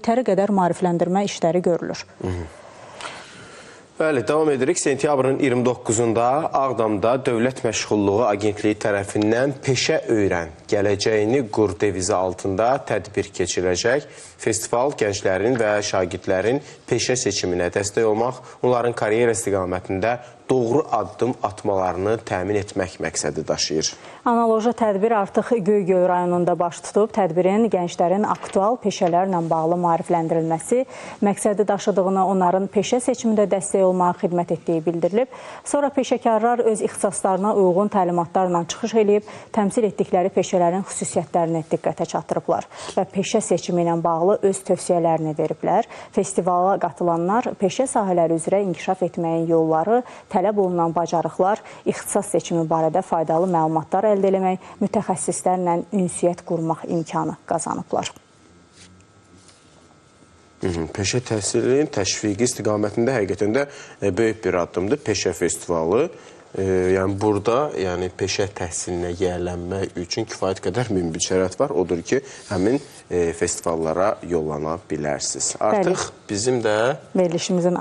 Yetəri qədər maarifləndirmə işləri görülür. Bəli, davam edirik. Sentyabrın 29-da Ağdamda Dövlət Məşğulluğu Agentliyi tərəfindən Peşə Öyrən, Gələcəyini Qur devizi altında tədbir keçiriləcək. Festival gənclərin və şagirdlərin peşə seçiminə dəstək olmaq, onların karyera istiqamətində doğru addım atmalarını təmin etmək məqsədi daşıyır. Analoji tədbir artıq Göygöl rayonunda baş tutub. Tədbirin gənclərin aktual peşələrlə bağlı maarifləndirilməsi məqsədi daşıdığını, onların peşə seçimində dəstək olmağa xidmət etdiyi bildirilib. Sonra peşəkarlar öz ixtisaslarına uyğun təlimatlarla çıxış eləyib, təmsil etdikləri peşələrin xüsusiyyətlərini diqqətə çatdırıblar və peşə seçimi ilə bağlı öz tövsiyələrini veriblər. Festivala qatılanlar peşə sahələri üzrə inkişaf etməyin yolları, tələb olunan bacarıqlar, ixtisas seçimi barədə faydalı məlumatlar əldə eləmək, mütəxəssislərlə ünsiyyət qurmaq imkanı qazanıblar. Peşə təhsilinin təşviqi istiqamətində həqiqətən də böyük bir addımdır Peşə festivalı. Yəni burada, yəni peşə təhsilinə yiyələnmək üçün kifayət qədər münbit şərait var. Odur ki, həmin festivallara yollana bilərsiniz. Artıq bizim də verilişimizin